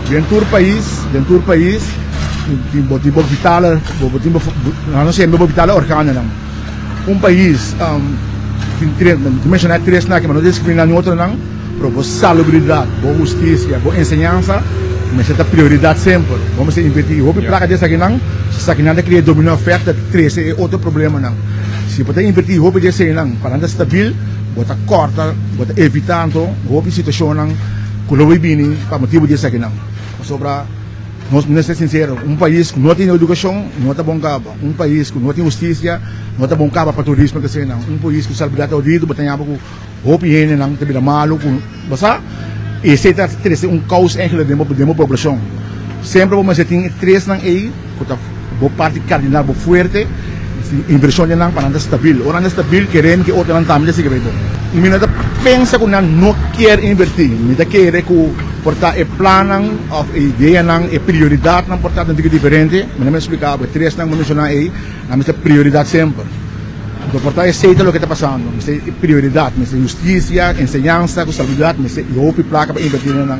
Den tur pais, tin bo tin bo vitale, bo tin bo, no siempre bo vitale organonan. Un pais tin tres, mi menshoná tres nan aki, ma no diskriminá ni otronan, pero bo salubridat, bo hustisia, bo enseñansa mester ta prioridat semper. Bo mester invertí hopi plaka den esakinan, esakinan ta krea domino effect ta trese e otro problemanan. Si bo ta invertí hopi den eseinan pa nan ta stabil, bo ta kòrta, bo ta evitá anto hopi situashonnan ku lo bini pa motibu di esakinan. Pasobra nos mester ser sinsero, un pais ku no tin edukashon no ta bon kaba, un pais ku no tin hustisia no ta bon kaba pa turismo ku eseinan, un pais ku salubridad ta hodido bo ta yama ku hopi hendenan ta bira malu ku bo sa, esei ta trese un kous eigenlijk den bo poblashon. Semper bo mester tin e tresnan ei ku ta bo parti kardinal, bo fuerte, invershon den nan pa nan ta stabil. Ora nan ta stabil kere mi ku e otronan tambe ta sigui bai bon. Mi no ta pensa ku nan no kier invertí, mi ta kere ku por ta e plannan òf e ideanan, e prioridatnan por ta un tiki diferente. Mi no a splika bo e tresnan ku mi menshoná ei, nan mester prioridat semper. Anto por ta esei ta loke ta pasando. Mester prioridat, mester hustisia, enseñansa ku salubridat, mester hopi plaka pa invertí den nan.